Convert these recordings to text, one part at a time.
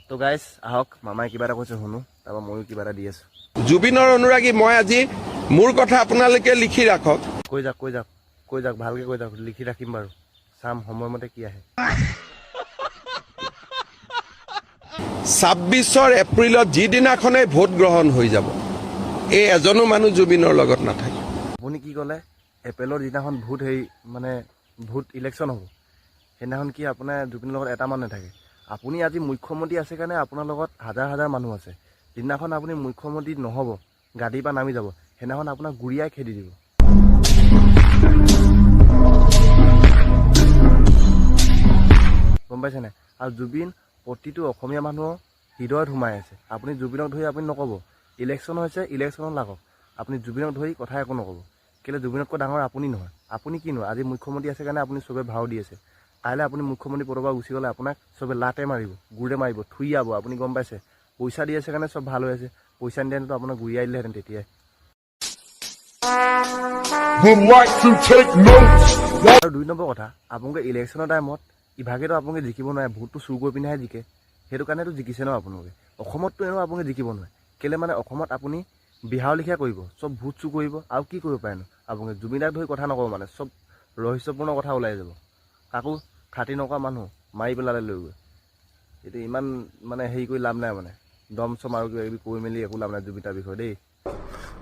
তো গাইজ, আহক, মামাই কিবা এটা কৈছে শুনো, তাৰপৰা ময়ো কিবা এটা দি আছোঁ। জুবিনৰ অনুৰাগী মই। আজি মোৰ কথা আপোনালোকে লিখি ৰাখক। কৈ যাওক, কৈ যাওক, কৈ যাওক, ভালকৈ কৈ যাওক। লিখি ৰাখিম বাৰু, চাম সময়মতে কি আহে। 26ৰ এপ্ৰিলত যিদিনাখনেই ভোট গ্ৰহণ হৈ যাব, এই এজনো মানুহ জুবিনৰ লগত নাথাকে। আপুনি কি ক'লে? এপ্ৰিলৰ যিদিনাখন ভোট হেৰি মানে ভোট ইলেকশ্যন হ'ব, সেইদিনাখন কি আপোনাৰ জুবিনৰ লগত এটা মানুহ নাথাকে? আপুনি আজি মুখ্যমন্ত্ৰী আছে কাৰণে আপোনাৰ লগত হাজাৰ হাজাৰ মানুহ আছে। যিদিনাখন আপুনি মুখ্যমন্ত্ৰী নহ'ব, গাদীৰ পৰা নামি যাব, সেইদিনাখন আপোনাক গুৰিয়াই খেদি দিব। গম পাইছে নাই? আৰু জুবিন প্ৰতিটো অসমীয়া মানুহৰ হৃদয়ত সোমাই আছে। আপুনি জুবিনক ধৰি আপুনি নক'ব। ইলেকশ্যন হৈছে, ইলেকশ্যনত লাগক। আপুনি জুবিনক ধৰি কথা একো নক'ব। কেলৈ? জুবিনতকৈ ডাঙৰ আপুনি নহয়। আপুনি কি নহয়? আজি মুখ্যমন্ত্ৰী আছে কাৰণে আপুনি চবে ভাও দি আছে। কাইলৈ আপুনি মুখ্যমন্ত্ৰী পদৰ পৰা গুচি গ'লে আপোনাক চবে লাতে মাৰিব, গুৰে মাৰিব, থুইয়াব। আপুনি গম পাইছে? পইচা দি আছে কাৰণে চব ভাল হৈ আছে। পইচা নিদিয়াতো আপোনাক গুৰিয়াই দিলেহেঁতেন তেতিয়াই। Would like to take notes. আৰু 2 নম্বৰ কথা, আপোনালোকে ইলেকশ্যনৰ টাইমত ইভাগেতো আপোনালোকে জিকিব নোৱাৰে। ভোটটো চুৰ কৰি পিনেহে জিকে, সেইটো কাৰণেতো জিকিছে ন আপোনালোকে। অসমততো এনেও আপোনালোকে জিকিব নোৱাৰে। কেলৈ মানে অসমত আপুনি বিহাৰৰ লেখীয়া কৰিব, চব ভোট চুৰ কৰিব। আৰু কি কৰিব পাৰেনো আপোনালোকে? জুবিনদাক ধৰি কথা নক'ব, মানে চব ৰহস্যপূৰ্ণ কথা ওলাই যাব। কাকো খাতি নকৰা মানুহ মাৰি পেলালে লৈ গৈ। এইটো ইমান মানে হেৰি কৰি লাভ নাই, মানে দম চম আৰু কিবা কিবি কৈ মেলি একো লাভ নাই জুবিনদাৰ বিষয়ে দেই।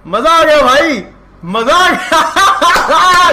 मजा आ गया भाई, मजा आ गया।